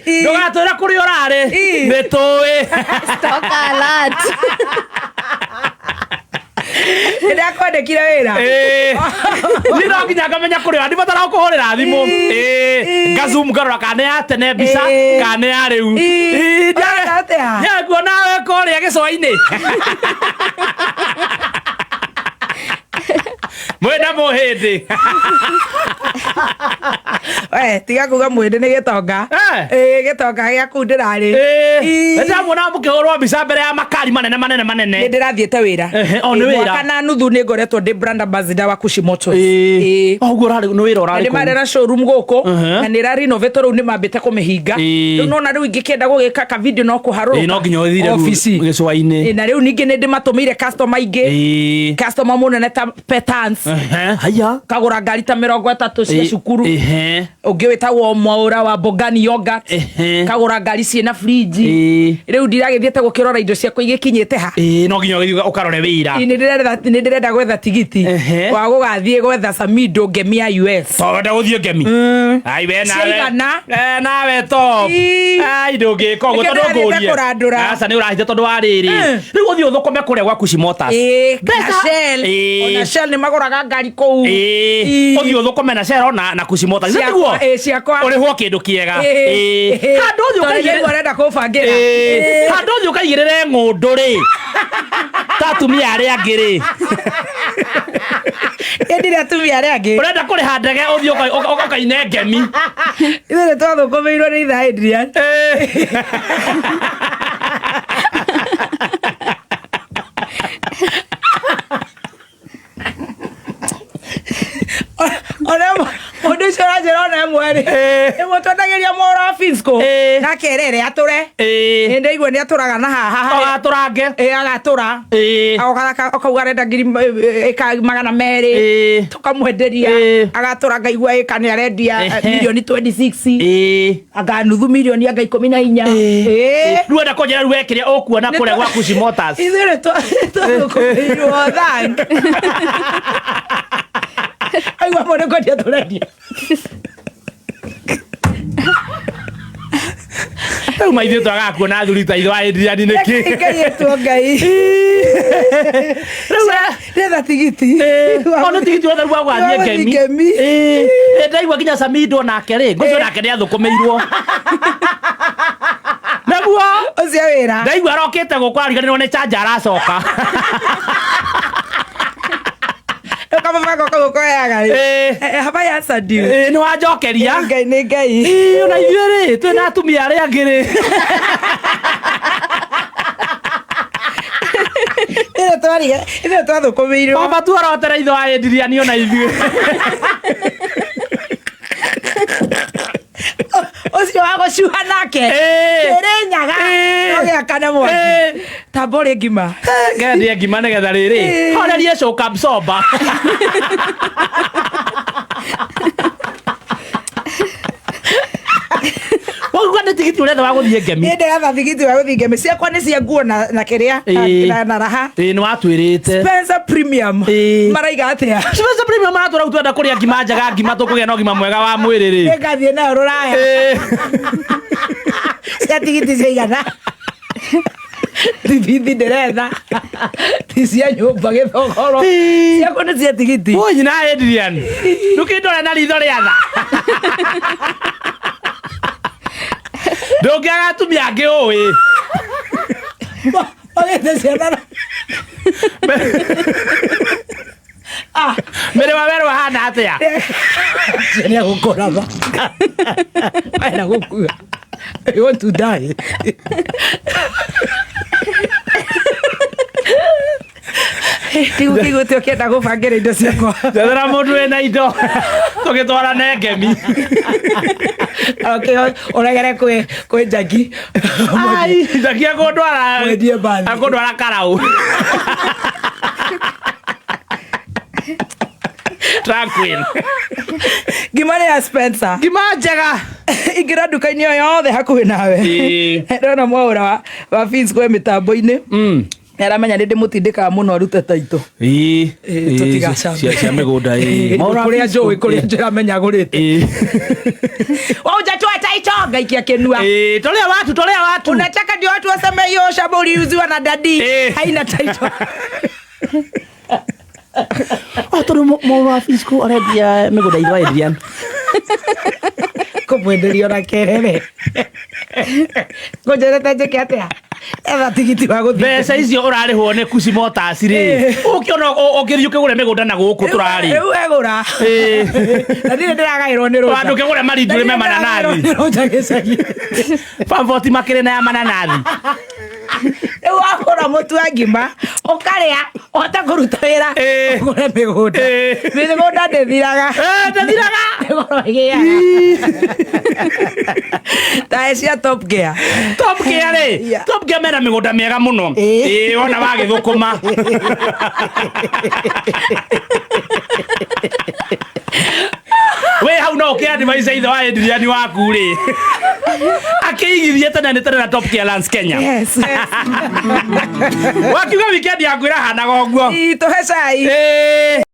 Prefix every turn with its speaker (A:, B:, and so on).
A: rĩ, ndũgatwĩre kũrĩa ũrarĩ.
B: Ii.
A: Nĩ tũĩ.
C: Stalker alert.
B: Nĩndakwandĩkire wĩra.
A: Ĩĩ. Niĩ no nginya ngamenya kũrĩa ũrarĩ. Ndibatara gũkũhũrĩra thimũ.
B: Ii.
A: Ĩĩ. Ngazoom ngarora kana nĩ ya tene mbica
B: Ĩĩ.
A: kana nĩ ya rĩu.
B: Ii.
A: Ĩĩ,
B: Ũreka atĩa?
A: Nĩakuona we kũrĩa gĩcũa-inĩ. Mwĩna mũhĩndĩ.
B: We, tiga kuga mwĩndĩ nĩ gĩtonga.
A: Eh.
B: Ĩĩ, gĩtonga gĩa kũu ndĩrarĩ. Ii.
A: Nĩndĩramuona mũkĩhũrwo mbica mbere ya makari manene manene
B: Nĩ
A: manene.
B: ndĩrathiĩte wĩra.
A: Ehe, o, nĩ
B: Ĩĩ,
A: wĩra.
B: Mwaka na nuthu nĩ ngoretwo ndĩ brand ambassador wa Kushi Motors.
A: Ĩĩ.
B: Ĩĩ.
A: O, ũguo ũrarĩ nĩ wĩra
B: Na
A: ũrarĩ
B: nĩ
A: kũu.
B: marĩ na showroom gũkũ
A: Mhm.
B: na nĩ ĩra renovate rĩu nĩ mambĩte kũmĩhinga.
A: Ĩĩ.
B: Rĩu nona rĩu ingĩkĩenda gũgĩka ka video no kũharũrũka.
A: Ĩĩ, no nginya ũthire rĩu
B: obici.
A: gĩcũa-inĩ.
B: Ĩĩ, na rĩu ningĩ nĩ ndĩmatũmĩire customer aingĩ.
A: Ĩĩ.
B: Customer mũnene ta Petans.
A: Ehe, haya.
B: Kagũra ngari ta 30 cia
A: Ĩĩ,
B: cukuru.
A: ehe.
B: Ũngĩ wĩtagwo Mwaũra wa Bongani Yogurt.
A: Ehe.
B: Kagũra ngari ciĩna fridge.
A: Ĩĩ.
B: Rĩu ndiragĩthiĩte gũkĩrora indo ciakwa igĩkinyĩte ha.
A: Ĩĩ, no nginya ũgĩthiĩ ũkarore wĩra.
B: Ĩĩ, nĩ ndĩrenda gwetha tigiti
A: Ehe.
B: wa gũgathiĩ gwetha Samido ngemi ya US.
A: To wenda gũthiĩ ngemi. Ai we nawe.
B: Ciaigana.
A: Eh, nawe top.
B: Ii.
A: Ai ndũngĩka ũguo
B: Nĩkĩo
A: tondũ
B: ndĩrathiĩte
A: ngũrie.
B: kũrandũra.
A: Aca nĩ ũrahitha tondũ wa rĩrĩ. Rĩu ũthiĩ ũthũkũme kũrĩa gwa Kushi Motors.
B: Ĩĩ, na
A: Mbeca.
B: Shell.
A: Ĩĩ.
B: Ona Shell nĩ magũraga ngari kũu.
A: Ĩĩ.
B: Ii.
A: Ũthiĩ ũthũkũme na Shell na Kushi Motors.
B: Ciakwa,
A: Nĩguo?
B: ĩĩ, ciakwa.
A: Ũrĩhwo kĩndũ kĩega.
B: Ĩĩ.
A: Ĩĩ.
B: Ĩĩ.
A: Handũ ũthiĩ
B: Tondũ
A: ũkaigĩrĩre-
B: nĩguo arenda kũbangĩra.
A: Ĩĩ.
B: Ĩĩ.
A: Handũ ũthiĩ ũkaigĩrĩre ng'ũndũ rĩ. Ta atumia arĩa angĩ rĩ.
B: Niĩ ndirĩ atumia arĩa angĩ.
A: Ũrenda kũrĩha ndege ũthiĩ ũkaine ngemi.
B: Ithuĩ nĩ twathũkũmĩirwo nĩ itha Adrian.
A: Ĩĩ.
B: Ona mũndũ ũcio ũranjĩra ona ĩmwe rĩ. Ĩmwe twendagĩria mũro wa Fisco.
A: Ĩĩ.
B: Na kerere atũre.
A: Ĩĩ.
B: Nĩ ndaigua nĩ atũraga na haha.
A: Ũgatũrange.
B: Ĩĩ agatũra.
A: Ĩĩ.
B: Agoka akauga arenda ngiri ĩka 200.
A: Ĩĩ.
B: Tũkamwenderia.
A: Ĩĩ.
B: Agatũra ngaigua ĩka nĩ arendia
A: Ehe.
B: milioni 26.
A: Ĩĩ.
B: Anga nuthu milioni anga 14. Ĩĩ.
A: Rĩu enda kũnjĩra rĩu we kĩrĩa ũkuona kũrĩa gwa Kushi Motors.
B: Ithuĩ nĩ twathũkũmĩirwo thank. Aigua mũndũ kwendia tũrendia.
A: Rĩu maithuĩ twagaga kuona athuri ta ithe wa Adrian nĩkĩ?
B: Ngai etwo Ngai.
A: Rĩu we
B: Ndetha tigiti.
A: O nĩ tigiti wothe rĩu wa gũgathiĩ
B: Wa gũthiĩ
A: ngemi.
B: ngemi.
A: Ĩĩ. Ĩ, ndaigua nginya Samido nake rĩ, ngũcio nake nĩ athũkũmĩirwo. Nĩguo
B: Ũcio wĩra.
A: ndaigua arokĩte gũkũ ariganĩrwo nĩ chanja aracoka.
B: Kamũbango kau ũkoyaga rĩ.
A: Ĩĩ.
B: Have I answered you?
A: Ĩĩ, nĩ wanjokeria.
B: Ngai nĩ Ngai.
A: Ĩĩ, ona ithuĩ rĩ twĩna atumia arĩa angĩ rĩ
B: Ithuĩ twariga, ithuĩ twathũkũmĩirwo.
A: Baba tuorotere ithe wa Adrian ona ithuĩ
B: Ũcio wa gũcuha nake.
A: Ĩĩ.
B: Kĩrĩnyaga.
A: Ĩĩ.
B: No gĩakane mwaki.
A: Ĩĩ.
B: Tamba ũrĩe ngima.
A: ngendie ngima nĩgetha rĩrĩ
B: Ĩĩ.
A: horerie shock absorber Wauga nĩ tigiti ũretha wa gũthiĩ ngemi
B: Niĩ ndĩretha tigiti wa gũthiĩ ngemi. Ciakwa nĩ cia nguo na kĩrĩa
A: Ĩĩ.
B: na raha.
A: Ĩĩ nĩ watwĩrĩte
B: Spencer Premium.
A: Ĩĩ.
B: Maraiga atĩa?
A: Spencer Premium maratwĩra rĩu twenda kũrĩa ngima njega ngima tũkũgĩa na ũgima mwega wa mwĩrĩ rĩ
B: Nĩngathiĩ nayo rũraya.
A: Ĩĩ.
B: Cia tigiti ciaigana. Thibithi ndĩretha. Ti cia nyũmba gĩthogoro.
A: Ĩĩ.
B: Ciakwa nĩ cia tigiti.
A: Ũ nyina Adrian ndũkĩndore na ritho rĩa tha ndũngĩaga atumia angĩ ũĩ
B: Ogĩte ciana na
A: Ah, mĩrĩ wa werũ ahana atĩa
B: Ũcio nĩ egũkũratha. Ena gũkua. I want to die. Ndigũkĩigua ũkĩenda gũbangĩra indo ciakwa.
A: Njethera mũndũ wĩna indo tũgĩtwarane ngemi.
B: Okay, ũregere kwĩ Njagi.
A: Ai, Njagi akũndwara
B: Mwendie mbathi.
A: akũndwara karau. Tranquil.
B: Ngima nĩ ya Spencer.
A: Ngima njega.
B: Ingĩra nduka-inĩ o yothe hakuhĩ nawe.
A: Ĩĩ.
B: Ndona mwaũra wa Fins kwĩ mĩtambo-inĩ. Nĩ aramenya nĩ ndĩmũtindĩkaga mũno arute taitũ.
A: Ĩĩ.
B: Ĩĩ, tũtigacambe.
A: Cia mĩgũnda, ĩĩ.
B: Kũrĩa njũĩ, kũrĩa njũĩ amenya agũrĩte. Waujatoa taito, ngaikia kĩnua.
A: Ĩĩ, tolea watu, tolea watu.
B: Unataka ndio watu waseme hiyo shamba uliuziwa na dadi
A: Eh.
B: haina title.
A: Oh, tondũ mũrũ wa Fisco arendia mĩgũnda itũ Adrian.
B: Kũmwenderio na kerere ngũnjĩrĩte njĩke atĩa? Etha tigiti wa gũthiĩ.
A: Mbeca icio ũrarĩhwo nĩ Kusi Motors rĩ, ũkĩona ũkĩthiĩ ũkĩgũre mĩgũnda na gũkũ tũrarĩ.
B: Rĩu egũra. Na ndirĩ ndĩragaĩrwo nĩ rũnja.
A: Handũ ũkĩgũre marindũ rĩme mananathi.
B: Nĩ rũnja gĩcagi.
A: Pamfoti makĩrĩ na ya mananathi.
B: Rĩu wagũra mũtu wa ngima ũkarĩa ũhote kũruta wĩra, ũgũre mĩgũnda. Mĩgũnda ndĩthiraga.
A: Ndĩthiraga.
B: Mĩgũnda ĩgĩaga tae cia Top Gear.
A: Top Gear rĩ, Top Gear mena mĩgũnda mĩega mũno. Ĩĩ, wona wagĩthũkũma. Wĩ hau no ũkĩ advise ithe wa Adrian waku rĩ, akĩigithie tene nĩ tene na Top Gear Lands Kenya.
B: Yes.
A: Wakiuga weekend yaku ĩrahanaga ũguo.
B: Ii, tũhe cai.
A: Ĩĩ.